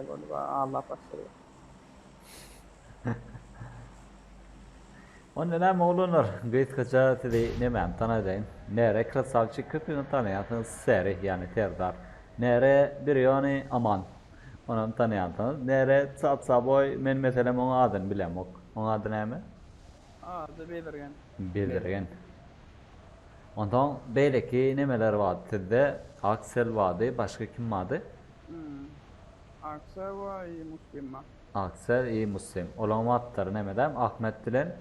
Aý boldy ba aldap başlady. Onda näme oglanlar, gysgaça sizi nemäni tanadaýyn. Nere krasawçik köpüňiz tanaýansyňyz Seri, ýagny Serdar. Nere Birýony Aman. Onam tanaýansyňyz. Nere Tsatsaboý, men meselem oň adyny bilemok. Oň ady näme? Ady Bezirgen. Bezirgen. Onsoň beýleki nemeler bardy sizde? Aksel bardy, başga kim bardy? Aksel bar i Muslim bar. Aksel i Muslim. Olaň atlary nemedäm? Ahmet bilen?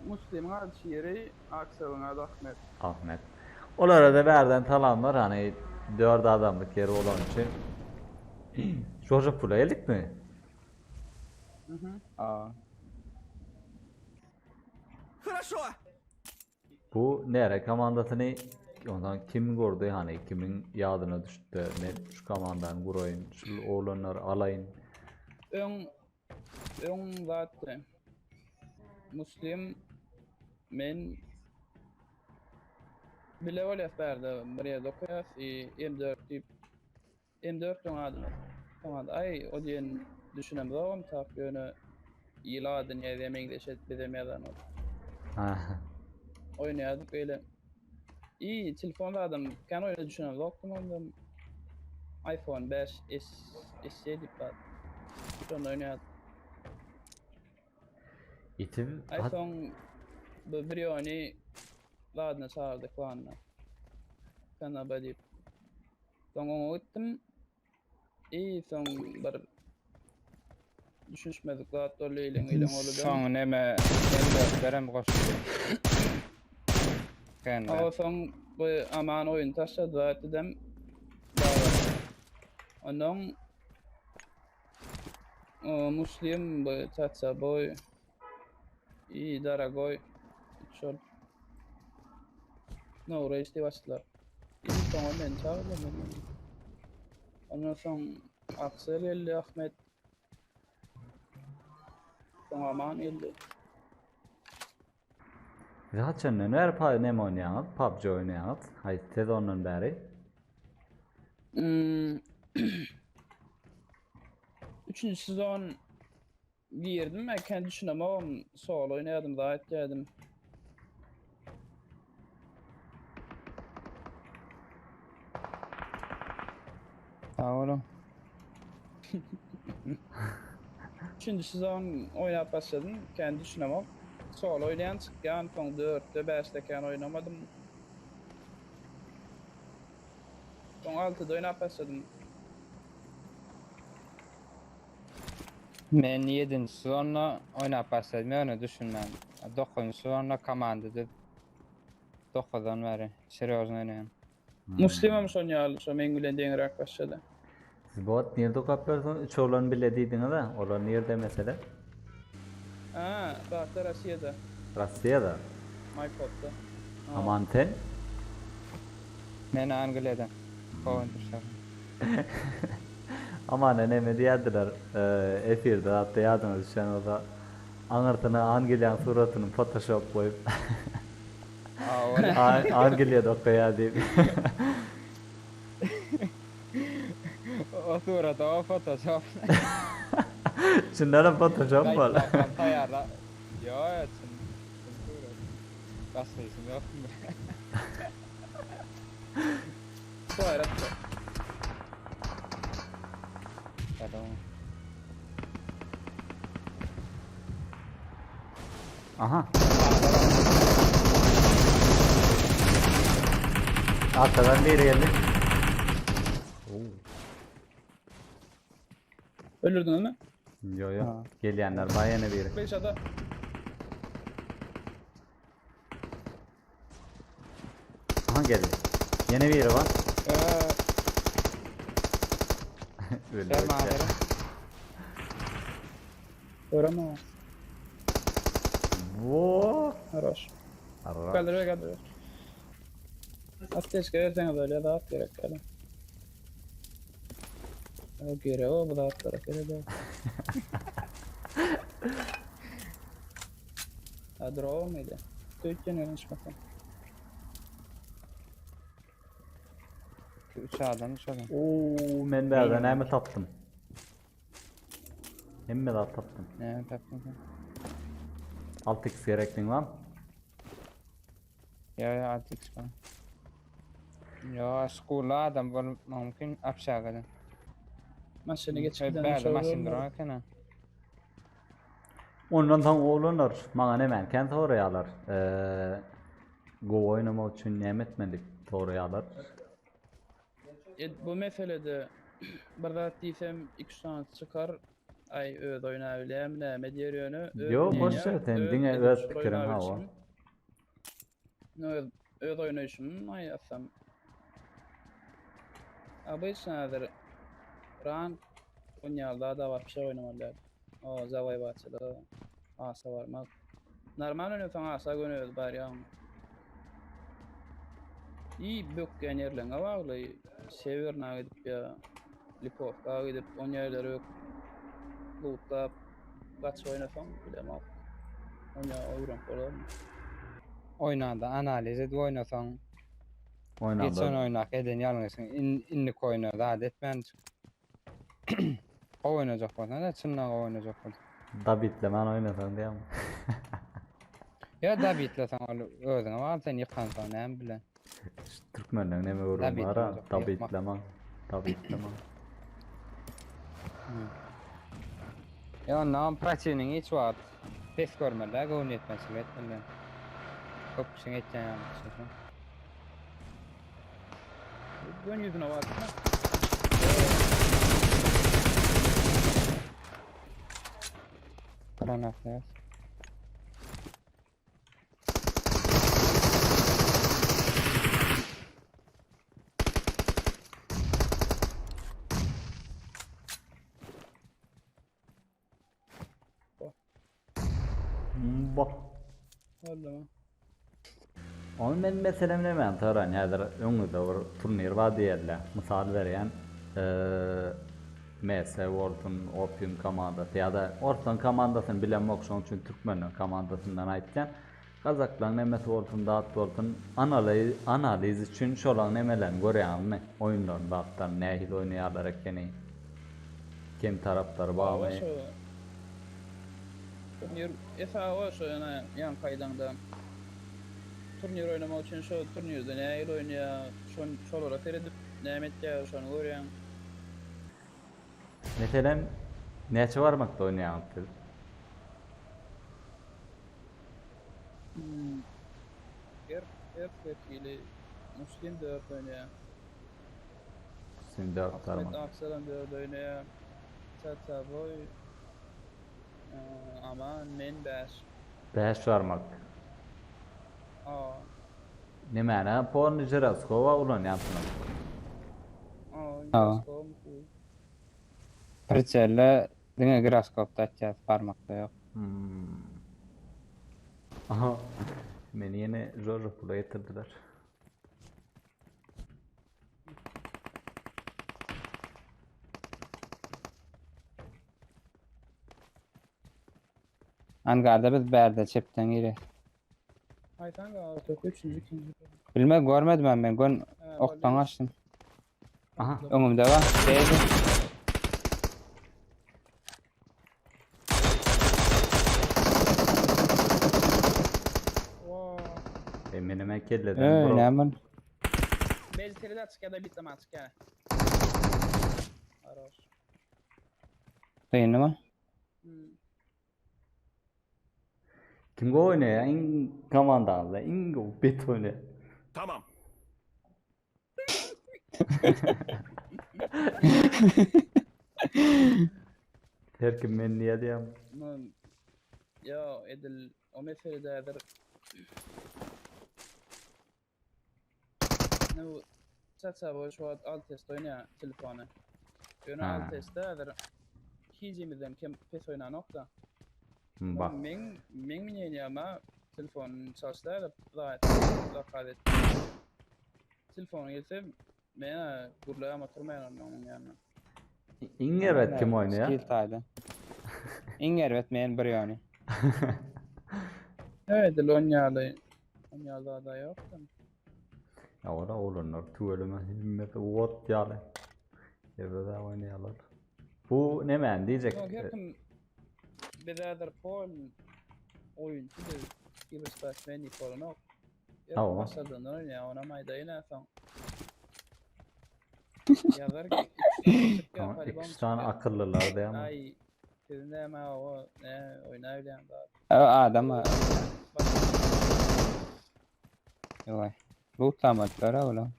Muslimiň ady Şiri, Akseliň ady Ahmet. Ahmet. Olara-da bärden salamlar, hany dört adamlyk ýer bolany üçin. Joja pula geldikmi? Mhm. A. Хорошо. Bu nere komandasyny ondan kim gurdy hany kimiň ýadyna düşdi men şu komandany guraýyn şul oglanlary alaýyn. Öň öň zatdy. Muslim men bile bolýas bärde bir ýerde okaýas i M4 diýip M4 öň adyny. Soň ady aý o diýen düşünemzogam tak ýöne il adyny ýazýa meňzeş edip bizem ýazanok. Oýnaýardyk beýle. I telefon zadam kän oýna düşünemzokdym onda. iPhone 5 S SE diýip bar. Şonda oýnaýardyk. Iti Aý soň bu Brioni zadyna çagyrdy klanyna. Kanaba diýip. Soň oňa gitdim. I soň bir düşünişmezlik zat boldy, iliň iliň boldy. Soň neme M4-lerem goşuldy. Kände. O soň bu Aman oýun taşlady zat dedim. Ondan Muslim bu Tatsa boy i daragoý şol No Rage diýip açdylar. Iň soňa meni çagyrdylar men geldim. Ondan soň Aksel geldi Ahmet. Soň Aman geldi. Siz haçandan bäri pa neme oýnaýaňyz? PUBG oýnaýaňyz? Haýsy sezondan bäri? Hmm. Üçünji sezon Girdim men kän düşünemogam solo oýnaýadym zat etýädim. Sag boluň. Üçünji sezon oýnap başladym kän düşünemok. Solo oýnaýan çykýan soň dörtde bäşde kän oýnamadym. Soň altyda oýnap başladym. Men ýedinji sezonda oýnap başladym ýöne düşünmän. Dokuzynjy sezonda komanda düzüp dokuzdan bäri serýozny oýnaýan. Muslimem şon ýaly şo meň bilen deňräk başlady. Siz bu wagt nirde okap ýörsüňiz? Üç oglan bile diýdiňiz-a, olar nirde mesele? A, zatda Rossiýada. Rossiýada? Maýkopda. Aman sen? Men Angliýada. Kowentri şäherinde. Amana neme diýerdiler efirde zatda ýadyňyza düşen bolsa aňyrsyna Angliýaň suratyny photoshop goýup Angliýada okaýar diýip. O surat o photoshop. Çyndanam photoshop bol. Gaýtmakam taýýarla. Ýo ýo çyn çyn surat. Başga işim ýokmy. Aha. Arkadan biri geldi. Öldürdün mi? Yo yo. Gelýänler bar ýene biri. Beşada. Aha geldi. Ýene biri bar. Öldü. Berme haberi. Göremem. Wo. Хорош. Arra. Kaldır ver kaldır ver. Ateş gelirseňiz öyle zat gerek gele. O gerek o bu zatlara gerek yok. Ha drone mıydı? Dökken öğrenişmekten. Üç adam, üç adam. Oo, men bärde näme tapdym? Hemme zat tapdym. Näme tapdyň sen? 6x gerekliň bar. Ýa ýa 6x bar. Ýa şkulla adam bolmak mümkin общagadan. Maşyny geçip giden Bärde maşyn duran eken ha. Ondan soň oglanlar maňa näme kän soraýarlar. Eee gowy oýnamak üçin näme etmeli diýip soraýarlar. E, bu meselede bir zat diýsem, iki sany çykar. Aý öz oýnabilýärmi näme diýer ýöne. Ýok, boş ver sen diňe öz pikiriň hawa. Öz öz oýnaýşym aýtsam. Obычно häzir rank oýnaýarda da wapşe oýnamaly däl. O zawaýwaçylyga asa barmak. Normal oýnasaň asa göni özi barýaň. I bökýän ýerleňe bagly. Sewerna gidip ýa Lipovka gidip on ýerleri böküp lutlap gaçyp oýnasaň bilemok. Oýna öwrenip bolarmy? Oýnanda analiz edip oýnasaň Oýnanda. Geçen oýnak eden ýalňyşyň indiki oýna zat etmän Gowy oýnajak bolsaň da çyndan gowy oýnajak bolsaň. Dabitlemän oýnasaň diýýäňmi? Ýa dabitleseň ol özüňe bagly sen ýykansoň näme bilen. Şu türkmenleň neme gürrüňi bar a? Dabitlemäň. Dabitlemäň. Ýa ondan protivniň hiç wagt pes görmeli däl, göwün ýetmezçilik etmeli däl. Köp kişiň etýän ýalňyşy şo. Gön ýüzüne baksana. Granat ýaz. Bak. Öldü Ony men meselem näme soran häzir öňüňizde bir turnir bar diýerler. Mysal berýän MS bolsun, Opium komandasy ýa-da Orslan komandasyny bilemok, şonuň üçin türkmenler komandasyndan aýtýan. Gazaklaň nemesi bolsun, zat bolsun, analiz üçin şolaň nemelerini görýäňizmi? Oýunlaryny zatlaryny nähili oýnaýarlar ekeni? Kem taraplary barmy? Turnir esasy şo ýöne ýaňky aýdaňda turnir oýnamak üçin şo turnirde nähili oýnaýar, şolara seredip näme etýär şony görýäň. Meselem, näçe barmakda oýnaýaňyz siz? Her her hili Muslim 4 oýnaýar. Muslim 4 barmak. Ahmet Aksalam 4 oýnaýar. Tata boy Aman men 5. 5 barmak. Aa. Nemäne porny žiroskoba ulanýarsyňyz? Aa, žiroskob. Pricelle diňe giroskopda atýas, barmakda ýok. Hmm. Aha. Meni ýene Žoržo pula getirdiler. Angarda biz bärde çepden girýäs. Aýtan galdy, üçünji, ikinji. Bilme görmedim ben men gön okdan açtym. Aha. Öňümde bar. Değdi. E, menem kelleden Ee, näme? Belteri açyk ya da bitleme açyk yani. Aroş. Kynmy? Hmm. Kim gowy oýnaýar? Iň komandaňyzda iň gowy bet oýnaýar. Tamam. Her kim men diýýär diýýär. Ýa edil o meselede häzir Nu, Çaça boý şu wagt alt test oýnaýar telefony. Ýöne alt testde häzir hijimizden kem pes oýnanok-da. Bak. Meň meň mneniýama telefonyny çalyşdy häzir zaýat zakaz et. Telefony gelse men gürläp oturmaýan onuň ýanynda. Iň erbet kim oýnaýar? Skill taýdan. Iň erbet men bir ýöne. Evet, on ýaly. On ýaly zada ýok. Ya ora oglanlar tüweleme hemmesi ot ýaly. Erbet oýnaýarlar. Bu näme diýjek? Her kim. Biz häzir pol oýunçy biz kibersportmen diýip bolanok. Hawa. Başladandan oýnaýar, onam aýdaýyn ha soň. Ýazar ki, Tamam, iki sany akyllylar diýýän. Aý, siz näme o, ne oýnaýan zat. Adam Ýoý. Lootlamadylar ha olar.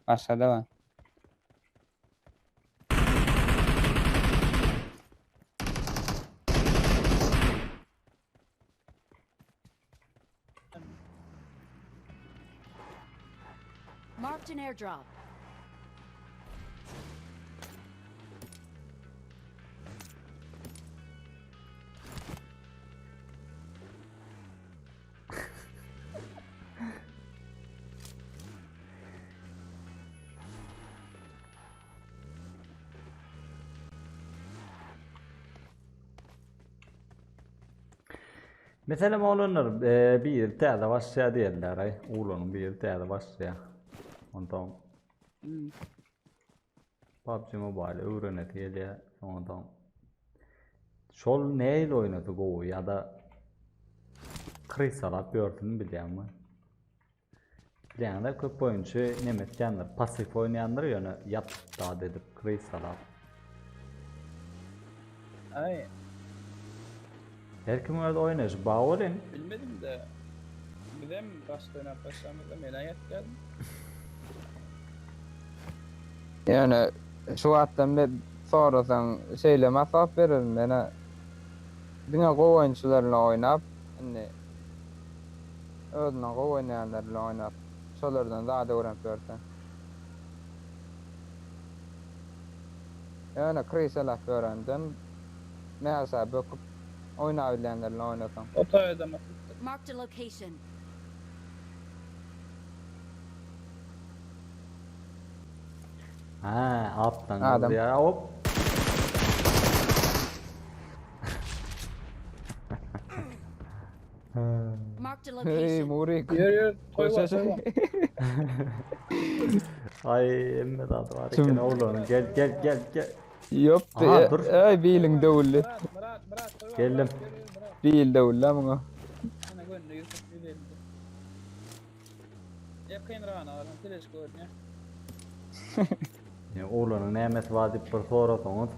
Başga-da bar. Marked an airdrop. Meselem oglanlar e, bir ýyl täze başlaýar diýerler aý. Oglanyň bir ýyl täze başlaýar. Ondan Hmm. PUBG Mobile öwrenesi gelýär. Ondan şol näil oýnasy gowy ýa-da krysalap ýörsün bilýäňmi? Bilýäňde köp oýunçy neme etýändir, passiw oýnaýandyr ýöne ýatyp zat edip krysalap. Aý. Her kim öz oýnaýşy bar welin. Bilmedim-de. Bizem başda oýnap başlamyzda men-ä ýatýardym. Ýöne şu wagtdan men sorasaň şeýle maslahat bererin menä diňe gowy oýunçylar bilen oýnap indi özünden gowy oýnaýanlar bilen oýnap şolardan zat öwrenip ýörseň. Ýöne krysalap ýörenden mäşä böküp oýnabilýänler bilen oýnasaň. O taýda matypdyr. Marked a location. Ha, altdan Adam. ya. Hop. Marked a Hey location. Murik. Ýör ýör, toý bar, toý bar. Ay emme zat var Tüm- eken oğlum. Gel gel gel gel. Ýok. Aha, dur. Ey biliň döwüldi. Myrat, Myrat, Myrat, toý bar. Geldim. Myrat, ýör, ýör, Myrat. Bil döwüldi muňa. Ana gönlü 140 150. Ýakyn rana alan teleş görünýär. Ya oğlanın nämesi var diýip bir sorasaňyz.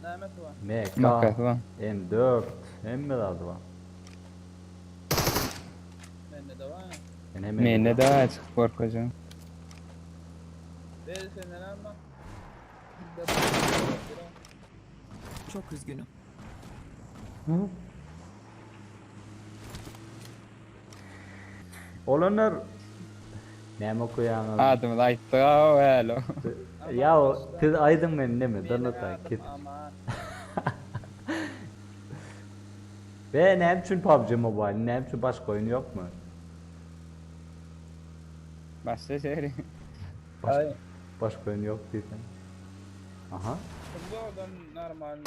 Nämesi bar? MK, Makasy bar. M4, hemme zady bar. Mende de bar. Ene Mende de var çykyp görkezýän. Ber senden alma. Çok üzgünüm. Olanlar näme okuýaňyz? Adymyzy aýtdyk ha hälo. Ya siz aýdyň men neme Meniň dynata adym kes. Aman. Be näme üçin PUBG Mobile, näme üçin başga oýun ýokmy? Başla şehri. Aý. Başga oýun ýok diýseň. Aha. Zordan normal.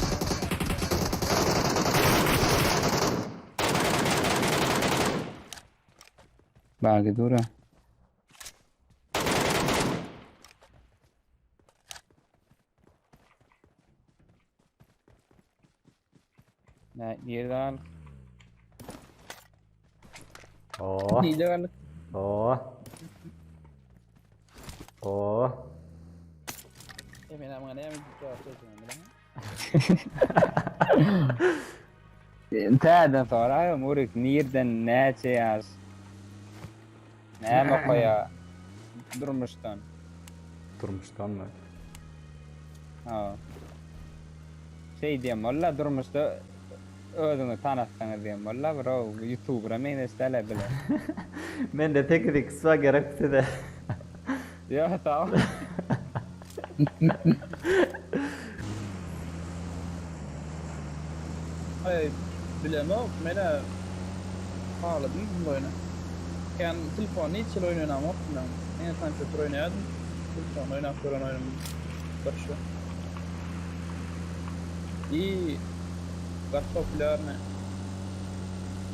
Bagi dura. Ne nirde al? Oh. Nide garlyk? Oh. Oh. Emin amına näme jogap berjegimi bilemok. Täzeden soraýa Murik nirden näçe ýaş? Näme okaýa? Durmuşdan. Durmuşdanmy? Ha. Şey diýen walla durmuşda özüňi tanatsaňyz diýen walla bro YouTuber'a meňzeş däl bile. Mende 8x bar gerek size. Ýok sag ol. Aý bilemok menä haladym bu oýny. Kän telefonda hiç hili oýun oýnamokdym men. Diňe kompýuter oýnaýardym. Telefonda oýnap gören oýnum bir şu. I gaty populýarny.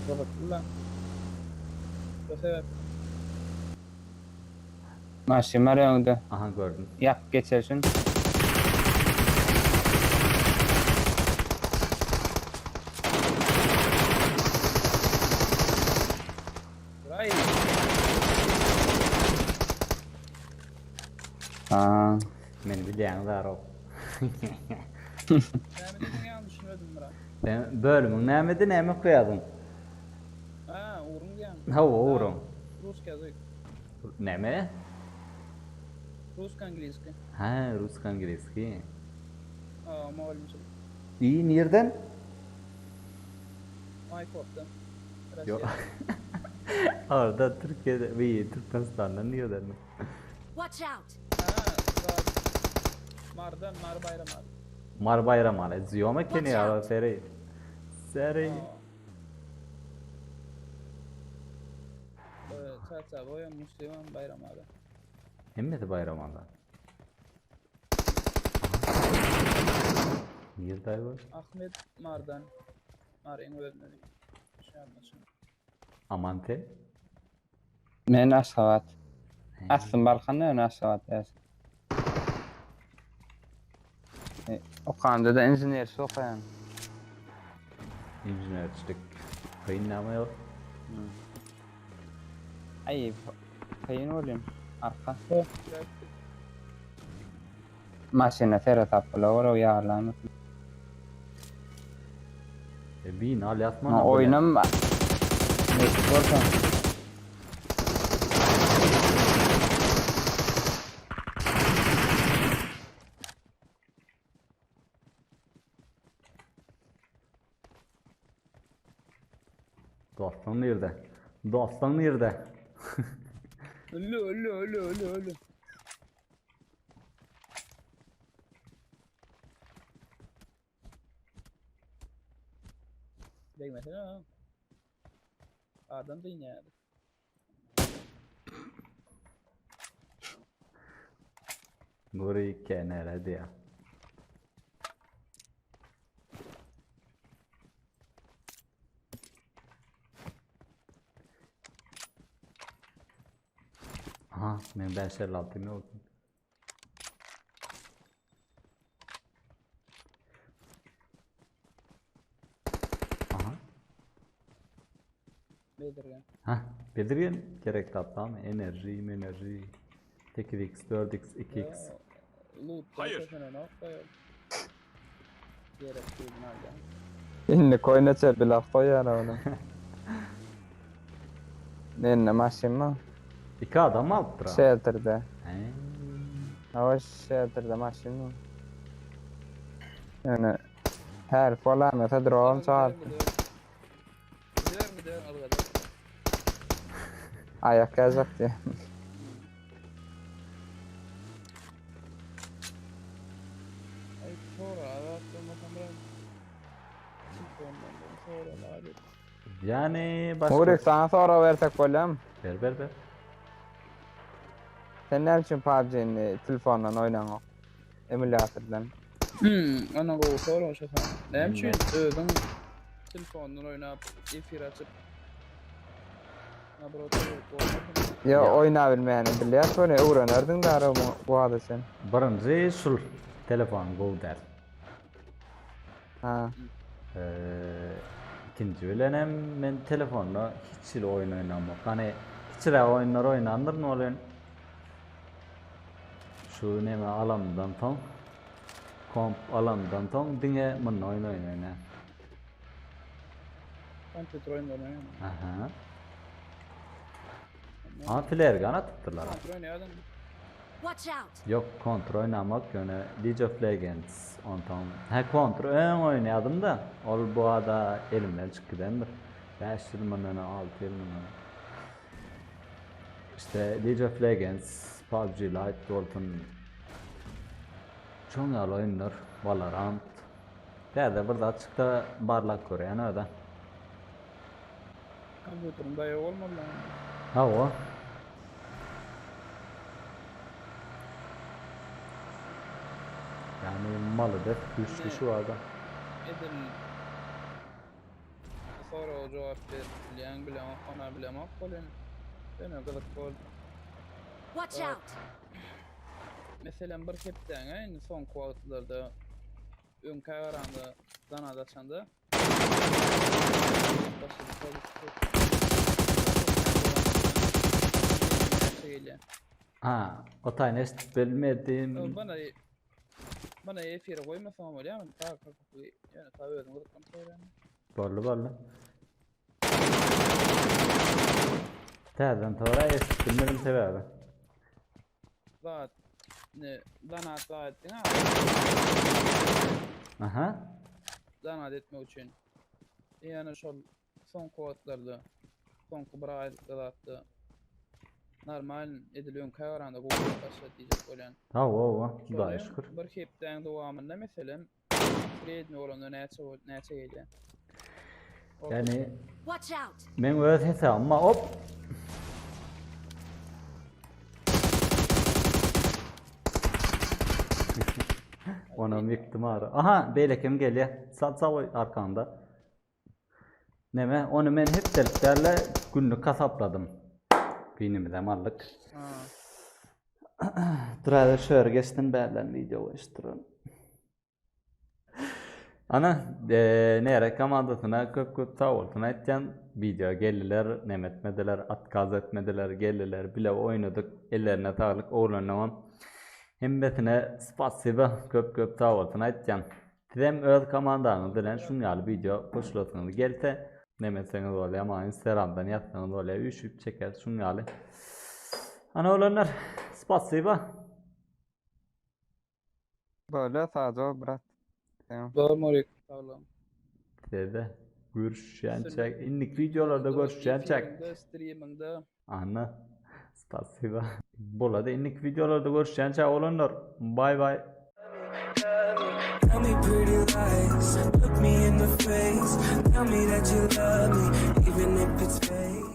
Gyzykly-la. Şo sebäp. Maşyn bar öňde. Aha gördüm. Ýakyp geçer şuny. Ay. Ha. Meni bilýäňiz zarok. Näme dediň ýaňy düşünmedim bira. Sen bölümiň nämedi, näme okaýadyň? Ha, ugruň diýýäň. Hawa, ugruň. Ruski ýazyk. Näme? Ruski angliski. Ha, ruski angliski. Ha, mugallymçylyk. I nirden? Maýkopdan. Ýok. Russiýa. Orada Türkiýede, we Türkmenistandan nirden? Watch out! Ha, zat. Mardan, Mary Baýramaly. Mary Baýramaly. Zýom ekeni Watch ýa out. seri. Seri. Çaça boýam Müslimem Baýramaly. Hemmesi Baýramaly. Nirde bu? Ahmet Mardan. Maryň özünden. Şäherbaşy. Amante. Men Aşgabat. Aslym Balkanda ýöne Aşgabat ýaş. E, Okanda da inženerçilik okaýan. Inženerçilik. Kyn näme ýok. Aý, kyn bolýan. Arka. Maşyna seresap bola ora ýarlamasyn. E, bin al ýatma. Ha, oýnam Nesip bolsa. Dostun nirde? Dostun nirde? Ölü ölü ölü ölü ölü. Degmesene ha. Adam da iner. Nuri kenara diýär. Aha, men 556 ýok. Aha. Bedirgen. Hah, Bedirgen gerek tapdam. Enerji, enerji. 8x, 4x, 2x. Loot. Hayır. Gerek duydun alacağım. Indi koyna çepi laf koyar onu. Nenne maşyn mı? İki adam alypdyr. ha. Shelter'de. He. Hava shelter'de maşyn mı? Yani her falan mesela drone çağırdı. Gider mi der algada. Ayak yazacak diye. Ay sonra arattırmasam biraz. Telefondan sonra abi. Yani başka. Murik sana sonra versek bolýam. Ber ber ber. Sen näme üçin PUBG-ni telefondan oýnaňok? Emulatordan. Hmm, ana gowy sorag şu sen. Näme üçin özüň telefondan oýnap efir açyp Nabrot bolmasyn. Ýa Ýa. oýna bilmeýäni bilýär, şony öwrenerdiň dara bu bu ada sen. Birinji şul telefon gowy däl. Ha. Ee, ikinji bilenem men telefonda hiç hili oýun oýnamok. Hani kiçiräk oýunlar oýnandyryn ol Şu neme alamdan soň komp alamdan soň diňe munda oýun oýnaýyn. ha. Kompýuter oýunlaryny oýnaýan. Aha. Ha flergan atypdyrlar. Kontrol oýnaýardyň. Watch out! Yok kontrol oynamak ýöne League of Legends ondan. Ha kontrol öň oýnaýardym da. Ol bu ada elimden çykyp gidendir. 5 ýyl mundan 6 ýyl mundan. İşte League of Legends, PUBG Lite bolsun. Çoň ýaly oýunlar, Valorant. Täze bir zat çyksa barlap görýän öde. Kompýuteriň daýawy bolmaly lan. Hawa. Yani malı da güçlü şu ada. Edil soraga jogap berip bilýän bilemok, ona bilemok bolýan. Ýöne gyzyk boldy. Watch Evet. out! Meselem bir hepdäňe indi soňky wagtlarda öňkä garanda danada açanda başladı. Ha, o taýyny eşidip bilmedim. Bana bana efire goýmasaň bolýarmy? Ta ýöne ta özüň gyzyklanyp soraýan. Boldy boldy. Täzeden sora eşidip bilmedim sebäbi. Zat ne zanat zat etdiň ha. Aha. Zanat etmek üçin. Ýöne şol soňky wagtlarda soňky bir aýlykda zatda normal edil öňkä garanda gowy bolup başlady diýjek bolýan. Hawa hawa, Hudaýa şükür. Bir hepdäň dowamynda meselem sredni bolanda näçe näçe gelýär? Ýani Watch out. Men öz hesabym hop. Onam ýykdym ara. Aha, beýlekem gelýär. Sag sag arkanda. Neme, ony men hepdelik däl-de günlük hasapladym. Binimizem aldyk. Driver şöyle geçsin bärden video goýuşdyryn. Ana, e, nere komandasyna köp köp sag bolsun aýtýan. Video geldiler, neme etmediler, atkaz etmediler, geldiler, bile oýnadyk. Ellerine saglyk, oglanlaryň hemmesine spasiba, köp köp sag bolsun aýtýan. Sizem öz komandaňyz bilen şuň ýaly wideo goşulasyňyz gelse neme etseňiz bolýar maňa instagramdan ýazsaňyz bolýar üýşüp çekeris şuň ýaly. Ana oglanlar spasiba. Bolýar sagja bol brat. Bol Morik sag boluň. Size görüşýänçäk indiki wideolarda görüşýänçäk. Streamingde. Ana spasiba. Bolady indiki wideolarda görüşýänçä oglanlar. Bay bay. Tell me pretty lies, look me in the face. Tell me that you love me, even if it's fake.